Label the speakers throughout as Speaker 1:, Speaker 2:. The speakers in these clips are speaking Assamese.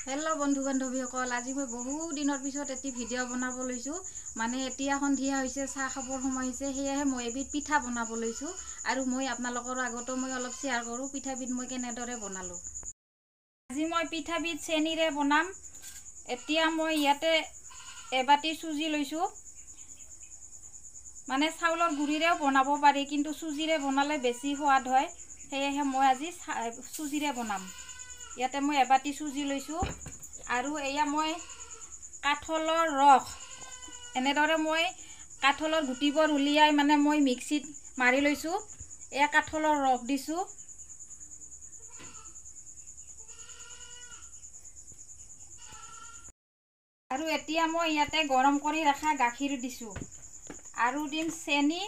Speaker 1: হেল্ল' বন্ধু বান্ধৱীসকল, আজি মই বহু দিনৰ পিছত এটি ভিডিঅ' বনাব লৈছোঁ। মানে এতিয়া সন্ধিয়া হৈছে, চাহ খাবৰ সময় হৈছে, সেয়েহে মই এবিধ পিঠা বনাব লৈছোঁ আৰু মই আপোনালোকৰ আগতো মই অলপ শ্বেয়াৰ কৰোঁ পিঠাবিধ মই কেনেদৰে বনালোঁ। আজি মই পিঠাবিধ চেনিৰে বনাম। এতিয়া মই ইয়াতে এবাটি চুজি লৈছোঁ। মানে চাউলৰ গুড়িৰেও বনাব পাৰি, কিন্তু চুজিৰে বনালে বেছি সোৱাদ হয়, সেয়েহে মই আজি চুজিৰে বনাম। ইয়াতে মই এবাটি চুজি লৈছোঁ আৰু এয়া মই কাঠলৰ ৰস, এনেদৰে মই কাঠলৰ গুটিবোৰ উলিয়াই মানে মই মিক্সিত মাৰি লৈছোঁ। এয়া কাঠলৰ ৰস দিছোঁ। আৰু এতিয়া মই ইয়াতে গৰম কৰি ৰখা গাখীৰ দিছোঁ আৰু দিম চেনি।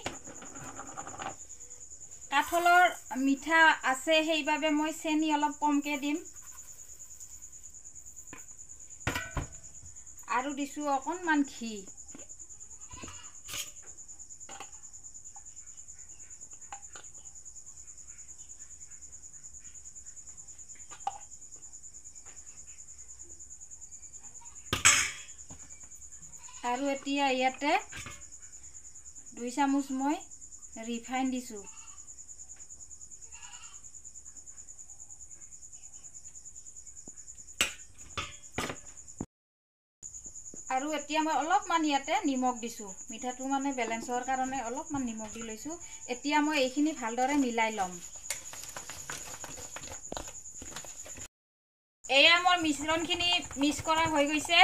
Speaker 1: কাঠলৰ মিঠা আছে, সেইবাবে মই চেনি অলপ কমকৈ দিম। আৰু দিছোঁ অকণমান ঘি। আৰু এতিয়া ইয়াতে 2 চামুচ মই ৰিফাইন দিছোঁ। আৰু এতিয়া মই অলপমান ইয়াতে নিমখ দিছোঁ, মিঠাটো মানে বেলেঞ্চৰ কাৰণে অলপমান নিমখ দি লৈছোঁ। এতিয়া মই এইখিনি ভালদৰে মিলাই ল'ম। এয়া মোৰ মিশ্ৰণখিনি মিক্স কৰা হৈ গৈছে।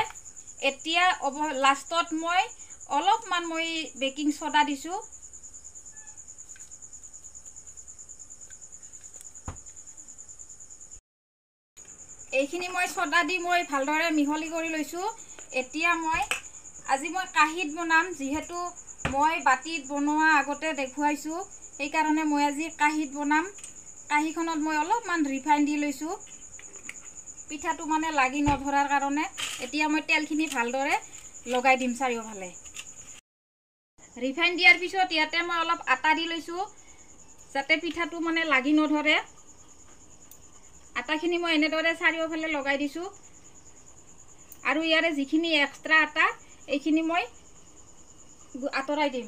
Speaker 1: এতিয়া লাষ্টত মই অলপমান মই বেকিং ছ'ডা দিছোঁ। এইখিনি মই ছ'ডা দি মই ভালদৰে মিহলি কৰি লৈছোঁ। এতিয়া মই আজি মই কাঁহীত বনাম, যিহেতু মই বাতিত বনোৱা আগতে দেখুৱাইছোঁ, সেইকাৰণে মই আজি কাঁহীত বনাম। কাঁহীখনত মই অলপমান ৰিফাইন দি লৈছোঁ, পিঠাটো মানে লাগি নধৰাৰ কাৰণে। এতিয়া মই তেলখিনি ভালদৰে লগাই দিম চাৰিওফালে। ৰিফাইন দিয়াৰ পিছত ইয়াতে মই অলপ আটা দি লৈছোঁ, যাতে পিঠাটো মানে লাগি নধৰে। আটাখিনি মই এনেদৰে চাৰিওফালে লগাই দিছোঁ। আৰু ইয়াৰে যিখিনি এক্সট্ৰা আটা, এইখিনি মই আঁতৰাই দিম।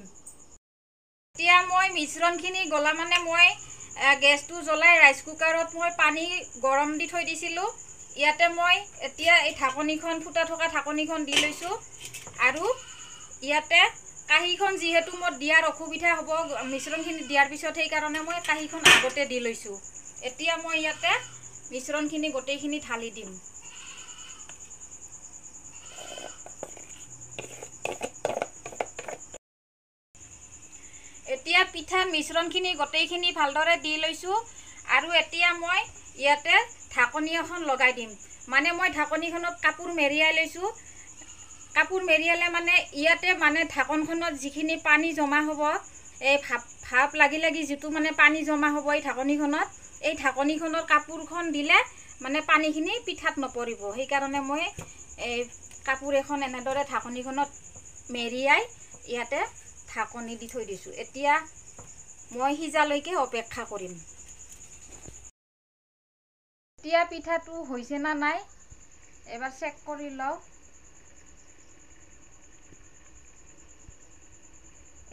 Speaker 1: এতিয়া মই মিশ্ৰণখিনি গলা মানে মই গেছটো জ্বলাই ৰাইচ কুকাৰত মই পানী গৰম দি থৈ দিছিলোঁ। ইয়াতে মই এতিয়া এই ঢাকনিখন, ফুটা থকা ঢাকনিখন দি লৈছোঁ। আৰু ইয়াতে কাঁহীখন যিহেতু মোৰ দিয়াৰ অসুবিধা হ'ব মিশ্ৰণখিনি দিয়াৰ পিছত, সেইকাৰণে মই কাঁহীখন আগতে দি লৈছোঁ। এতিয়া মই ইয়াতে মিশ্ৰণখিনি গোটেইখিনি ঢালি দিম। এতিয়া পিঠাৰ মিশ্ৰণখিনি গোটেইখিনি ভালদৰে দি লৈছোঁ। আৰু এতিয়া মই ইয়াতে ঢাকনি এখন লগাই দিম। মানে মই ঢাকনিখনত কাপোৰ মেৰিয়াই লৈছোঁ। কাপোৰ মেৰিয়ালে মানে ইয়াতে মানে ঢাকনখনত যিখিনি পানী জমা হ'ব, এই ভাপ লাগি লাগি যিটো মানে পানী জমা হ'ব এই ঢাকনিখনত, এই ঢাকনিখনৰ কাপোৰখন দিলে মানে পানীখিনি পিঠাত নপৰিব। সেইকাৰণে মই এই কাপোৰ এখন এনেদৰে ঢাকনিখনত মেৰিয়াই ইয়াতে ঢাকনি দি থৈ দিছোঁ। এতিয়া মই সিজালৈকে অপেক্ষা কৰিম। এতিয়া পিঠাটো হৈছে না নাই এবাৰ চেক কৰি লওঁ।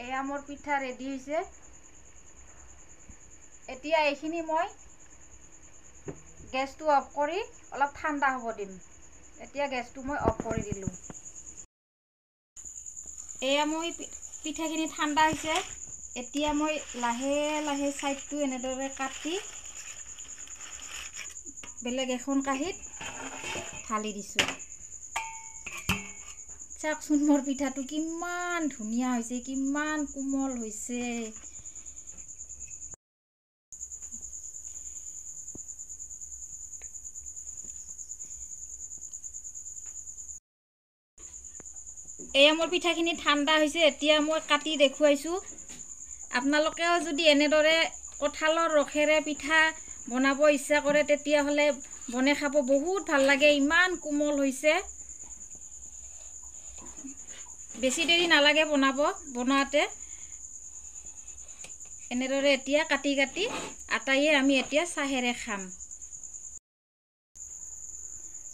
Speaker 1: এয়া মোৰ পিঠা ৰেডি হৈছে। এতিয়া এইখিনি মই গেছটো অফ কৰি অলপ ঠাণ্ডা হ'ব দিম। এতিয়া গেছটো মই অফ কৰি দিলোঁ। এয়া মই পিঠাখিনি ঠাণ্ডা হৈছে। এতিয়া মই লাহে লাহে ছাইডটো এনেদৰে কাটি বেলেগ এখন কাঁহীত ঢালি দিছোঁ। চাওকচোন মোৰ পিঠাটো কিমান ধুনীয়া হৈছে, কিমান কোমল হৈছে। এয়া মোৰ পিঠাখিনি ঠাণ্ডা হৈছে। এতিয়া মই কাটি দেখুৱাইছোঁ। আপোনালোকেও যদি এনেদৰে কঁঠালৰ ৰসেৰে পিঠা বনাব ইচ্ছা কৰে, তেতিয়াহ'লে বনাই খাব, বহুত ভাল লাগে। ইমান কোমল হৈছে, বেছি দেৰি নালাগে বনাওঁতে। এনেদৰে এতিয়া কাটি কাটি আটাইয়ে আমি এতিয়া চাহেৰে খাম।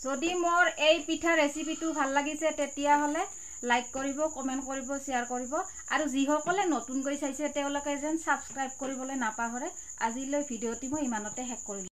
Speaker 1: যদি মোৰ এই পিঠা ৰেচিপিটো ভাল লাগিছে, তেতিয়াহ'লে লাইক কৰিব, কমেণ্ট কৰিব, শ্বেয়াৰ কৰিব আৰু যিসকলে নতুনকৈ চাইছে, তেওঁলোকে যেন ছাবস্ক্ৰাইব কৰিবলৈ নাপাহৰে। আজিলৈ ভিডিঅ'টি মই ইমানতে শেষ কৰিলোঁ।